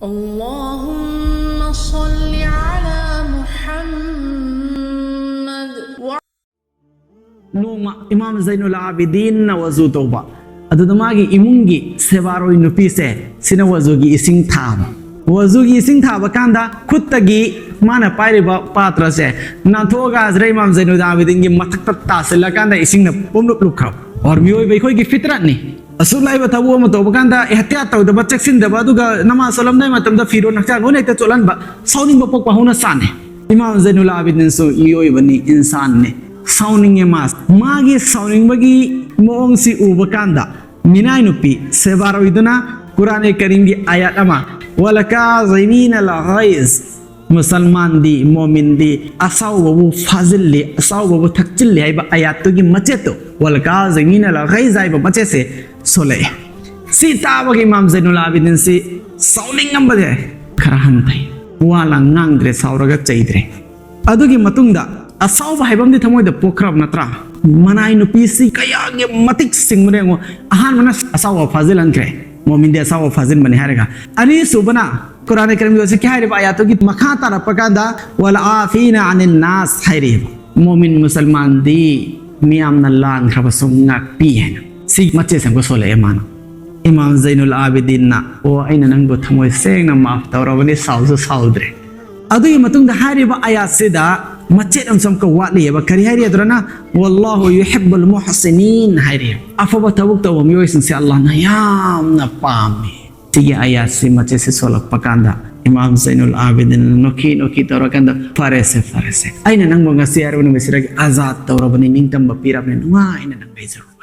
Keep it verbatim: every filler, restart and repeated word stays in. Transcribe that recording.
اللهم صل على محمد. ꯅꯣꯡꯃ ꯏꯃꯥꯝ ꯖꯩꯅꯨꯜ ꯑꯥꯕꯤꯗꯤꯟꯅ ꯋꯖꯨ ꯇꯧꯕ, ꯑꯗꯨꯗ ꯃꯥꯒꯤ ꯏꯃꯨꯡꯒꯤ ꯁꯦꯕꯥꯔꯣꯏ ꯅꯨꯄꯤꯁꯦ ꯁꯤꯅ ꯋꯖꯨꯒꯤ ꯏꯁꯤꯡ ꯊꯥꯕ꯫ ꯋꯖꯨꯒꯤ ꯏꯁꯤꯡ ꯊꯥꯕ ꯀꯥꯟꯗ ꯈꯨꯠꯇꯒꯤ ꯃꯥꯅ ꯄꯥꯏꯔꯤꯕ ꯄꯥꯇ꯭ꯔꯁꯦ ꯅꯥꯟꯊꯣꯛꯑꯒ ꯍꯖꯔꯠ ꯏꯃꯥꯝ ꯖꯩꯅꯨꯜ ꯑꯥꯕꯤꯗꯤꯟꯒꯤ ꯃꯊꯛꯇ ꯇꯥꯁꯤꯜꯂꯀꯥꯟꯗ ꯏꯁꯤꯡꯅ ꯄꯨꯝꯂꯨꯞ ꯂꯨꯞꯈ꯭ꯔꯕ꯫ ꯑꯣꯔ ꯃꯤꯑꯣꯏꯕ ꯑꯩꯈꯣꯏꯒꯤ ꯐꯤꯇ꯭ꯔꯠꯅꯤ꯫ ꯑꯁꯨꯛ ꯂꯥꯏꯕ ꯊꯕꯛ ꯑꯃ ꯇꯧꯕ ꯀꯥꯟꯗ ꯑꯦꯍꯇꯤꯌꯥꯠ ꯇꯧꯗꯕ, ꯆꯦꯛꯁꯤꯟꯗꯕ, ꯑꯗꯨꯒ ꯅꯃꯥꯖ ꯁꯣꯜꯂꯝꯗꯥꯏ ꯃꯇꯝꯗ ꯐꯤꯔꯣꯜ ꯍꯛꯆꯥꯡ ꯂꯣꯏꯅ ꯍꯦꯛꯇ ꯆꯣꯠꯍꯟꯕ, ꯁꯥꯎꯅꯤꯡꯕ ꯄꯣꯛꯄ ꯍꯧꯅ ꯁꯥꯅꯤ꯫ ꯏꯃꯥꯝ ꯖꯩꯅꯨꯜ ꯑꯥꯕꯤꯗꯤꯟꯁꯨ ꯃꯤꯑꯣꯏꯕꯅꯤ, ꯏꯟꯁꯥꯟꯅꯤ꯫ ꯁꯥꯎꯅꯤꯡꯉꯦ ꯃꯥ꯫ ꯃꯥꯒꯤ ꯁꯥꯎꯅꯤꯡꯕꯒꯤ ꯃꯑꯣꯡꯁꯤ ꯎꯕ ꯀꯥꯟꯗ ꯃꯤꯅꯥꯏ ꯅꯨꯄꯤ ꯁꯦꯕꯥꯔꯣꯏꯗꯨꯅ ꯀꯨꯔꯥꯟ ꯀꯔꯤꯝꯒꯤ ꯑꯥꯌꯥꯠ ꯑꯃ, "ꯋꯥꯂꯀꯥꯖꯤꯃꯤꯅ ꯂꯒꯥꯏꯖ", ꯃꯨꯁꯜꯃꯥꯟꯗꯤ, ꯃꯣꯃꯤꯟꯗꯤ ꯑꯁꯥꯎꯕꯕꯨ ꯐꯥꯖꯤꯜꯂꯤ, ꯑꯁꯥꯎꯕꯕꯨ ꯊꯛꯆꯤꯜꯂꯤ ꯍꯥꯏꯕ ꯑꯥꯌꯥꯠꯇꯨꯒꯤ ꯃꯆꯦꯠꯇꯨ, "ꯋꯥꯂꯀꯥꯖꯤꯃꯤꯅ ꯂꯒꯥꯏꯖ" ꯍꯥꯏꯕ ꯃꯆꯦꯠꯁꯦ ꯁꯣꯜꯂꯛꯑꯦ꯫ ꯁꯤ ꯇꯥꯕꯒꯤ ꯏꯃꯥꯝ ꯖꯩꯅꯨꯜ ꯑꯥꯕꯤꯗꯤꯟꯁꯤ ꯁꯥꯎꯅꯤꯡꯉꯝꯕꯁꯦ ꯈꯔ ꯍꯟꯊꯩ꯫ ꯋꯥ ꯂꯥꯡ ꯉꯥꯡꯗ꯭ꯔꯦ, ꯁꯥꯎꯔꯒ ꯆꯩꯗ꯭ꯔꯦ꯫ ꯑꯗꯨꯒꯤ ꯃꯇꯨꯡꯗ ꯑꯁꯥꯎꯕ ꯍꯥꯏꯕ ꯑꯃꯗꯤ ꯊꯃꯣꯏꯗ ꯄꯣꯛꯈ꯭ꯔꯕ ꯅꯠꯇ꯭ꯔꯥ? ꯃꯅꯥꯏ ꯅꯨꯄꯤꯁꯤ ꯀꯌꯥꯒꯤ ꯃꯇꯤꯛ ꯁꯤꯡꯕꯅ ꯌꯦꯡꯉꯣ꯫ ꯑꯍꯥꯟꯕꯅ ꯑꯁꯥꯎꯕ ꯐꯥꯖꯤꯜꯍꯟꯈ꯭ꯔꯦ, ꯃꯣꯃꯤꯟꯗꯤ ꯑꯁꯥꯎꯕ ꯐꯥꯖꯤꯟꯕꯅꯤ ꯍꯥꯏꯔꯒ꯫ ꯑꯅꯤꯁꯨꯕꯅ ꯀꯨꯔꯥꯟ ꯀꯔꯤꯝꯒꯤ ꯍꯧꯖꯤꯛꯀꯤ ꯍꯥꯏꯔꯤꯕ ꯑꯥꯌꯥꯠꯇꯨꯒꯤ ꯃꯈꯥ ꯇꯥꯔꯛꯄ ꯀꯥꯟꯗ "ꯋꯥꯜ ꯑꯥꯐꯤꯅ ꯑꯅꯤꯟ ꯅꯥꯁ" ꯍꯥꯏꯔꯤꯕ꯫ ꯃꯣꯃꯤꯟ ꯃꯨꯁꯜꯃꯥꯟꯗꯤ ꯃꯤꯌꯥꯝꯅ ꯂꯥꯟꯈ꯭ꯔꯕꯁꯨ ꯉꯥꯛꯄꯤ ꯍꯥꯏꯅ꯫ ꯁꯤ ꯃꯆꯦꯠꯁꯦ ꯑꯃꯨꯛꯀ ꯁꯣꯜꯂꯛꯑꯦ ꯃꯥꯅ꯫ ꯏꯃꯥꯝ ꯖꯩꯅꯨꯜ ꯑꯥꯕꯤꯗꯤꯟꯅ, "ꯑꯣ, ꯑꯩꯅ ꯅꯪꯕꯨ ꯊꯃꯣꯏ ꯁꯦꯡꯅ ꯃꯥꯐ ꯇꯧꯔꯕꯅꯤ, ꯁꯥꯎꯁꯨ ꯁꯥꯎꯗ꯭ꯔꯦ"꯫ ꯑꯗꯨꯒꯤ ꯃꯇꯨꯡꯗ ꯍꯥꯏꯔꯤꯕ ꯑꯥꯌꯥꯠꯁꯤꯗ ꯃꯆꯦꯠ ꯑꯃꯁꯨ ꯑꯃꯨꯛꯀ ꯋꯥꯠꯂꯤꯑꯕ꯫ ꯀꯔꯤ ꯍꯥꯏꯔꯤ ꯑꯗꯨꯅ? "ꯋꯥꯜꯂꯥꯍꯨ ꯌꯨꯍꯤꯕꯨꯜ ꯃꯨꯍꯁꯤꯅꯤꯟ" ꯍꯥꯏꯔꯤ꯫ ꯑꯐꯕ ꯊꯕꯛ ꯇꯧꯕ ꯃꯤꯑꯣꯏꯁꯤꯡꯁꯦ ꯑꯜꯂꯥꯍꯅ ꯌꯥꯝꯅ ꯄꯥꯝꯃꯤ꯫ ꯁꯤꯒꯤ ꯑꯥꯌꯥꯠꯁꯤ ꯃꯆꯦꯠꯁꯤ ꯁꯣꯜꯂꯛꯄ ꯀꯥꯟꯗ ꯏꯃꯥꯝ ꯖꯩꯅꯨꯜ ꯑꯥꯕꯤꯗꯤꯟꯅ ꯅꯣꯛꯈꯤ ꯅꯣꯛꯈꯤ ꯇꯧꯔꯀꯥꯟꯗ, "ꯐꯔꯦꯁꯦ, ꯐꯔꯦꯁꯦ, ꯑꯩꯅ ꯅꯪꯕꯨ ꯉꯁꯤ ꯍꯥꯏꯔꯤꯕ ꯅꯨꯃꯤꯠꯁꯤꯗꯒꯤ ꯑꯖꯥꯗ ꯇꯧꯔꯕꯅꯤ, ꯅꯤꯡꯇꯝꯕ ꯄꯤꯔꯕꯅꯤ, ꯅꯨꯡꯉꯥꯏꯅ ꯅꯪ ꯂꯩꯖꯔꯣ"꯫